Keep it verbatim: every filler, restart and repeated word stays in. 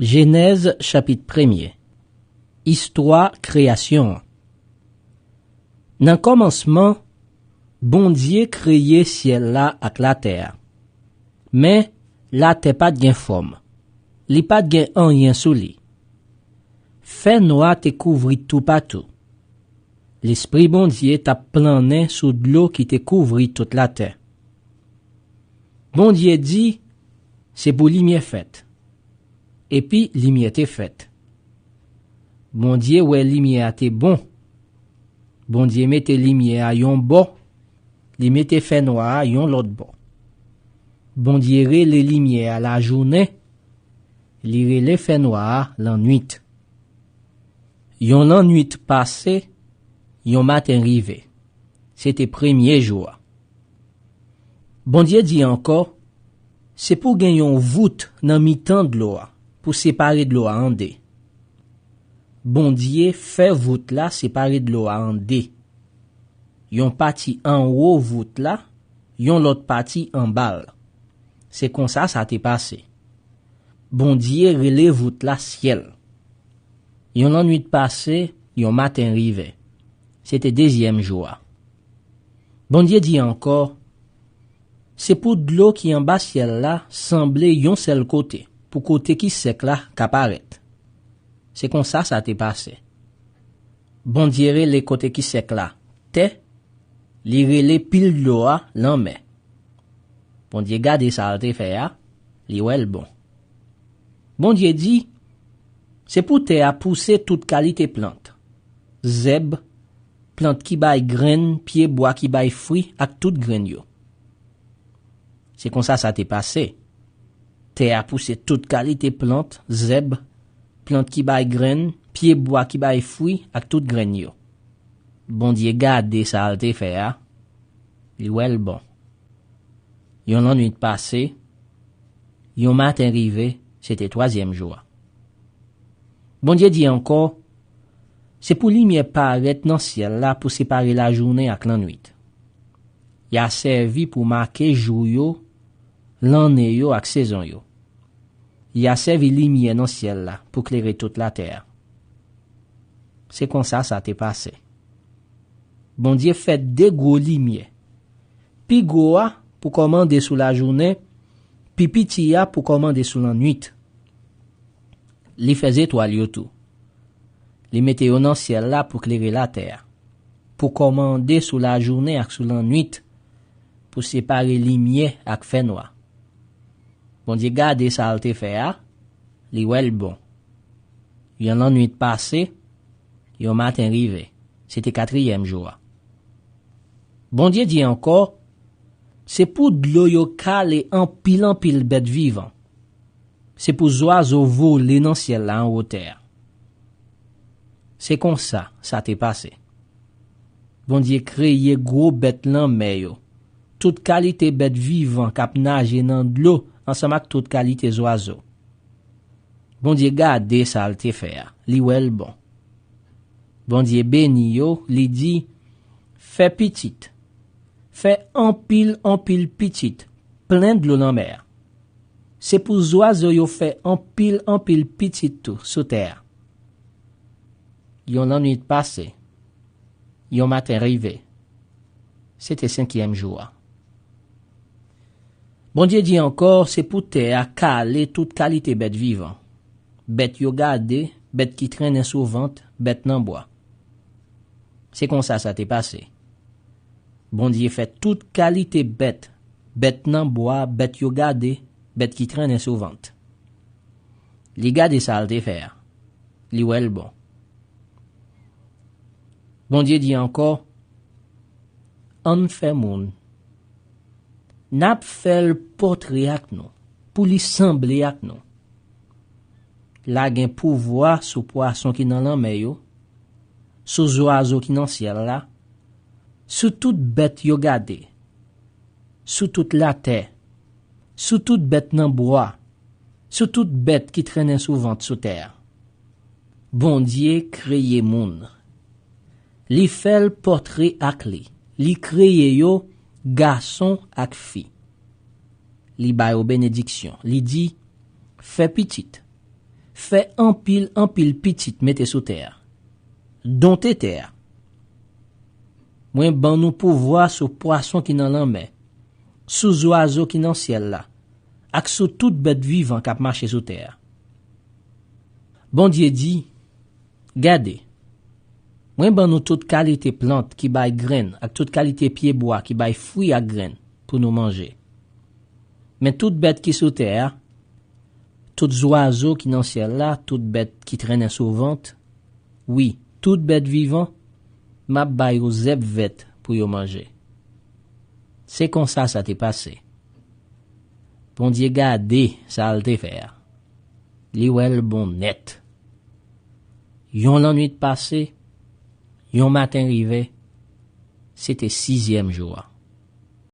Jenèz chapit premye. Istwa kreyasyon an. Nan kòmansman, Bondye kreye syèl la ak latè a. Men, latè pa t gen fòm. Li pa t gen anyen sou li. Fènwa te kouvri toupatou. Lespri Bondye t ap plannen sou dlo ki te kouvri tout latè. Bondye di, "Se pou limyè fèt." Epi limyè te fèt. Bondye wè limyè a te bon. Bondye mete limyè a yon bò, li mete fènwa a yon lòt bò. Bondye rele limyè a lajounen, li rele fènwa a lannwit. Yon lannwit pase, yon maten rive. Se te premye jou a. Bondye di ankò, "Se pou gen yon vout nan mitan dlo a, pou separe dlo a an de." Bondye fè vout la separe dlo a an de. Yon pati anwo vout la, yon lòt pati anba l. Se konsa sa te pase. Bondye rele vout la syèl. Yon lannwit pase, yon maten rive. Se te dezyèm jou a. Bondye di ankò, "Se pou dlo ki anba syèl la sanble yon sèl kote, pou kote ki sèk la ka parèt." Se konsa sa te pase. Bondye rele kote ki sèk la tè, li rele pil dlo a lanmè. Bondye gade sa l te fè a, li wè l bon. Bondye di, "Se pou tè a pouse tout kalite plant, zèb, plant ki bay grenn, pyebwa ki bay fwi ak tout grenn yo." Se konsa sa te pase. Tè a pouse tout kalite plant, zèb, plant ki bay grenn, pyebwa ki bay fwi ak tout grenn yo. Bondye gade sa l te fè a, li wè l bon. Yon lannwit pase, yon maten rive, se te twazyèm jou a. Bondye di ankò, "Se pou limyè parèt nan syèl la pou separe lajounen ak lannwit. Y a sèvi pou make jou yo, lannen yo ak sezon yo. Y a sèvi limyè nan syèl la pou klere tout latè a." Se konsa sa te pase. Bondye fè de gwo limyè. Pi gwo a pou kòmande sou lajounen, pi piti a pou kòmande sou lannwit. Li fè zetwal yo tou. Li mete yo nan syèl la pou klere latè a, pou kòmande sou lajounen ak sou lannwit, pou separe limyè ak fènwa. Bondye gade sa l te fè a, li wè l bon. Yon lannwit pase, yon maten rive. Se te katriyèm jou a. Bondye di ankò, "Se pou dlo yo kale anpil anpil bèt vivan. Se pou zwazo vole nan syèl la anwo tè a." Se konsa sa te pase. Bondye kreye gwo bèt lanmè yo, tout kalite bèt vivan k ap naje nan dlo ansanm ak tout kalite zwazo. Bondye gade sa l te fè a, li wè l bon. Bondye beni yo, li di, "Fè pitit. Fè anpil, anpil pitit, plen dlo lanmè a. Se pou zwazo yo fè anpil, anpil pitit tou sou tè a." Yon lannwit pase, yon maten rive. Se te senkyèm jou a. Bondye di ankò, "Se pou tè a kale tout kalite bèt vivan. Bèt yo gade, bèt ki trennen sou vant, bèt nan bwa." Se konsa sa te pase. Bondye fè tout kalite bèt, bèt nan bwa, bèt yo gade, bèt ki trennen sou vant. Li gade sa l te fè a. Li wè l bon. Bondye di ankò, "Ann fè moun. N ap fè l pòtre ak nou, pou li sanble ak nou. L a gen pouvwa sou pwason ki nan lanmè yo, sou zwazo ki nan syèl la, sou tout bèt yo gade, sou tout latè, sou tout bèt nan bwa, sou tout bèt ki trennen sou vant sou tè a." Bondye kreye moun. Li fè l pòtre ak li. Li kreye yo gason ak fi. Li ba yo benediksyon. Li di, "Fè pitit. Fè anpil, anpil pitit mete sou tè a. Donte tè a. Mwen ban nou pouvwa sou pwason ki nan lanmè, sou zwazo ki nan syèl la, ak sou tout bèt vivan k ap mache sou tè a. Bondye di, Gade, mwen ban nou tout kalite plant ki bay grenn ak tout kalite pyebwa ki bay fwi ak grenn pou nou manje. Men tout bèt ki sou tè a, tout zwazo ki nan syèl la, tout bèt ki trennen sou vant, wi, tout bèt vivan, m ap ba yo zèb vèt pou yo manje. Se konsa sa te pase. Bondye gade sa l te fè a. Li wè l bon nèt. Yon lannwit pase, yon maten rive, se te sizyèm jou a.